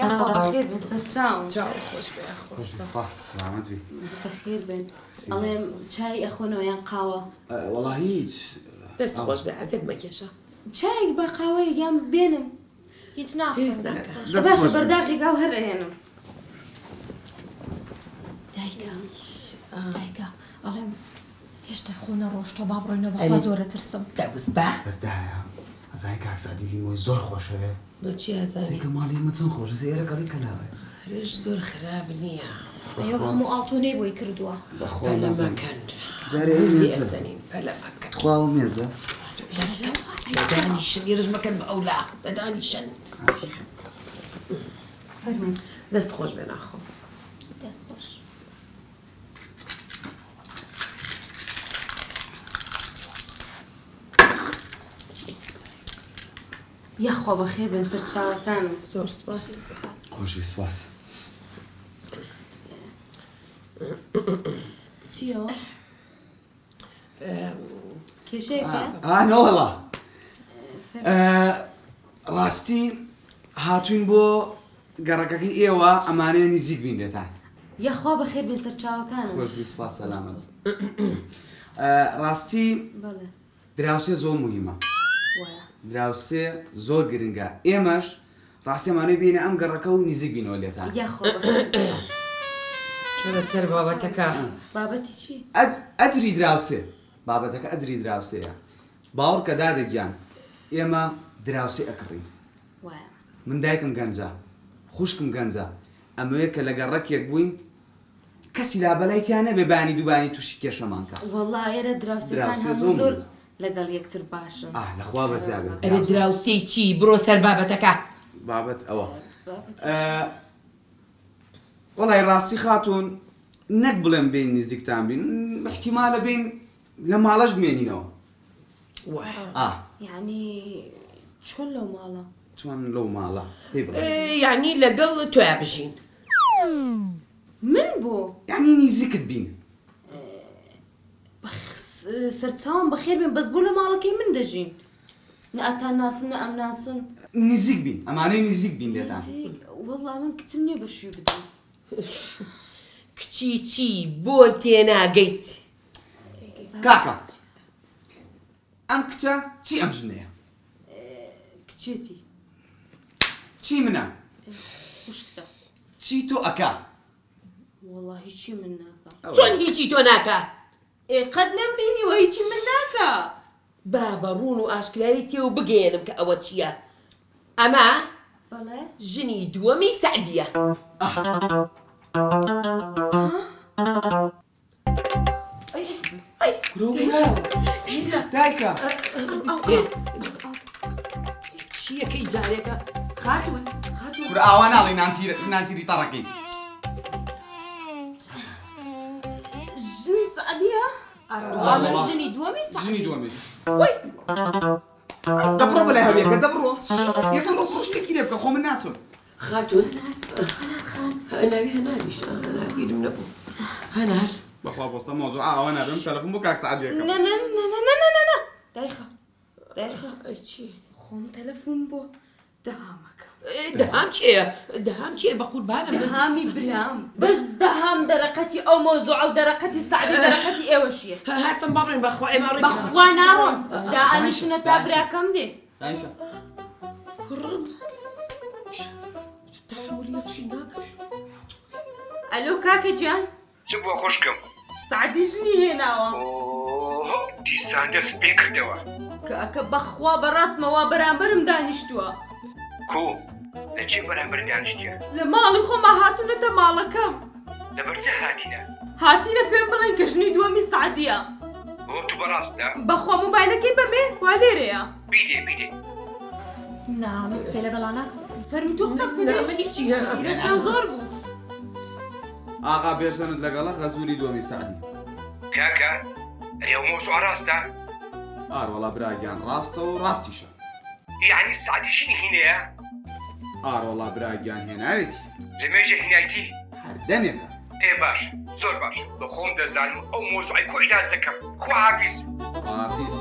یاخوا بەخێر بێن سەرچاوم. چاو خۆش بێ یاخوا. سپاس سلامەت بی. بەخێر بێن. ئەڵێم چای ئەخۆنەوە یان قاوە؟ وەڵا هیچ. دەست خۆش بێ عەزێت مەکێشە. چایەک با قاوەیەک یان بێنم. هیچ ناخۆم. پێویست ناکا. دەست باشە خۆش بێ. بەرداغێک ئاو هەر ئەهێنم. دایکە دایکە ئەڵێم هێشتا خۆ نەڕۆشتووە با بڕۆینەوە بەخوا زۆر ئەترسم. دەوس بە. بەس دایە ئەزانی کاک سەعدی لیمۆی زۆر خۆشەوێ. بۆچی ئەزانی؟ سەیرکە ماڵی ئێمە چەند خۆشە سەی ئێرە گەڵی کەلاوەیە. هەرێش زۆر خراپ نییە. ئەو هەموو ئاڵتونەی بۆی کردووە. بەخوا پەلە نازانم. مەکەن. جارێ ئەی مێزە. ئەزەنین پەلە مەکەن. تخوا ئەو مێزە. بەسە دانیشن هێرش مەکەن بە ئەولا بەدانیشن. فەرموو. دەست خۆش بێ ناخۆ. دەست خۆش. یاخوا بەخێر بێن سەر چاوەکانم. زۆر سپاس. خۆشی سپاس. چیەوە؟ کێشەیەکە؟ ئا نەوەڵا ڕاستی هاتوین بۆ گەڕەکەکەی ئێوە ئەمانەیە نزیک بین لێتان. یاخوا بەخێر بێن سەر چاوەکانم. خۆش بی سپاس سەلامەت. ڕاستی بەڵێ. دراوسێ زۆر مهمە. وایە. دراوسێ زۆر گرنگە. ئێمەش ڕاستی ئەمانەی بینە ئەم گەڕەکە و نزیک بینەوە لێتان. یاخوا بەخێر بێن. چۆنە سەر بابەتەکە؟ بابەتی چی؟ ئەجری دراوسێ. بابەتەکە ئەجری دراوسێیە. باوەڕکە دادە گیان ئێمە دراوسێ ئەکڕین. وایە. من دایکم گەنجە، خوشکم گەنجە، ئەمەوێ کە لە گەڕەکێک بووین کەسی لابەلای تیا نەبێ بانی دووبانی تووشی کێشەمان کە. وەڵا ئێرە دراوسێکان دراوسێ هەموو زۆر زۆر مهمە. لەگەڵ یەکتر باشن. ئاه لەخوا بەزیا بێ. ئەرێ دراوسێی چی؟ بڕۆ سەر بابەتەکە. بابەت ئەوە. بابەتی وەڵای ڕاستی خاتوون نەک بڵێم بین نزیکتان بین، احتیمالە بین لە ماڵەش بمێنینەوە. وایە. ئاه. یعنی چۆن لەو ماڵە؟ چۆن لەو ماڵە؟ پێی بڵێ. یعنی لەگەڵ تۆیا بژین. من بۆ؟ یعنی نزیکت بین. سەرچاوم بەخێر بێن بەس بۆ لە ماڵەکەی من دەژین. نە ئەتان ناسن نە ئەم ناسن. نزیک بین، ئەمانەی نزیک بین لێتان. نزیک؟ وەڵا من کچم نییە بە شووی بدەم. کچی چی بۆ تێناگەیت؟ کاکە ئەم کچە چی ئەم ژنەیە؟ کچێتی. چی منە؟ خوشکتە. چی تۆ ئەکا؟ وەڵا هیچی من ناکا. چۆن هیچی تۆ ناکا؟ ئێ قەت نەمبینیوە هیچی من ناکا. با بە ڕوون و ئاشکرایی تێو بگەیەنم کە ئەوە چییە. ئەمە بەڵێ؟ ژنی دووەمی سەعدیە. دایکە. چییەکەی جارێکە؟ خاتوون خاتوون. کورە ئاوا ناڵێی نانتیری تەڕەکەی. ژنی سەعدیە؟ ئەمە ژنی دووەمی سەعدی. ژنی دووەمی. وەی دەبڕۆ بەلای هەویەکە دەبڕۆ. یەکەم ڕۆ شتێکی لێ بکە خۆ من ناچم. خاتوون ناوی هەناریش هەنار بیرم نەبوو. هەنار. بەخوا بۆستە مۆزوع ئاوا نابێم تەلەفۆن بۆ کاک سەعدی ئەکەم. نە نە نە نە نە نە نە دایخە دایخە. ئەی چی؟ خۆم تەلەفۆن بۆ دەهامەکەم. دەهام کێیە؟ دەهام کێیە؟ بە قوربانم. دەهامی برام. بەس دەهام دەرەقەتی ئەو مۆزوع و دەرەقەتی سەعدی و دەرەقەتی ئێوەشیە. هەستم بەڕێن بەخوا ئێمە ڕێن. بەخوا ناڕۆم. دا ئەنیشنە تا براکەم دێ. دایشە. ڕم. تەحەمولی یەکشی ناکەم. ئەلۆ کاکە گیان. چ بووە خوشکم؟ سەعدی ژنی هێناوە. ئۆه دیسان دەست پێ کردەوە. کاکە بەخوا بەڕاستمەوە بەرامبەرم دانیشتووە. کو لە چێ بەرامبەر دانیشتیە؟ لە ماڵی خۆما هاتوونەتە ماڵەکەم. لەبەر چ هاتینە؟ هاتینە پێم بڵێن کە ژنی دووەمی سەعدیە. بۆ تو بەڕاستە؟ بەخوا مۆبایلەکەی بەمێ وا لێرەیە. بیدێ بیدێ. نا من قسەی لەگەڵا ناکەم. فەرمی تۆ قسە بکە. نا من هیچی نا. تا زۆر بوو. ئاغا بێژەنت لەگەڵە غەزوری دووەمی سەعدی. کاکە ئەرێ ئەو مۆزوع ڕاستە؟ ئار وەڵا براگیان ڕاستە و ڕاستیشە. یعنی سەعدی ژنی هینەیە؟ ئار وەڵا براگیان هێناوێتی. لە مێژە هینایتی؟ هەر دەمێکە. ئێ باشە زۆر باشە بە خۆم دەزانم ئەو مۆزوعی کو عیلاج دەکەم. خوا حافیز. حافیز.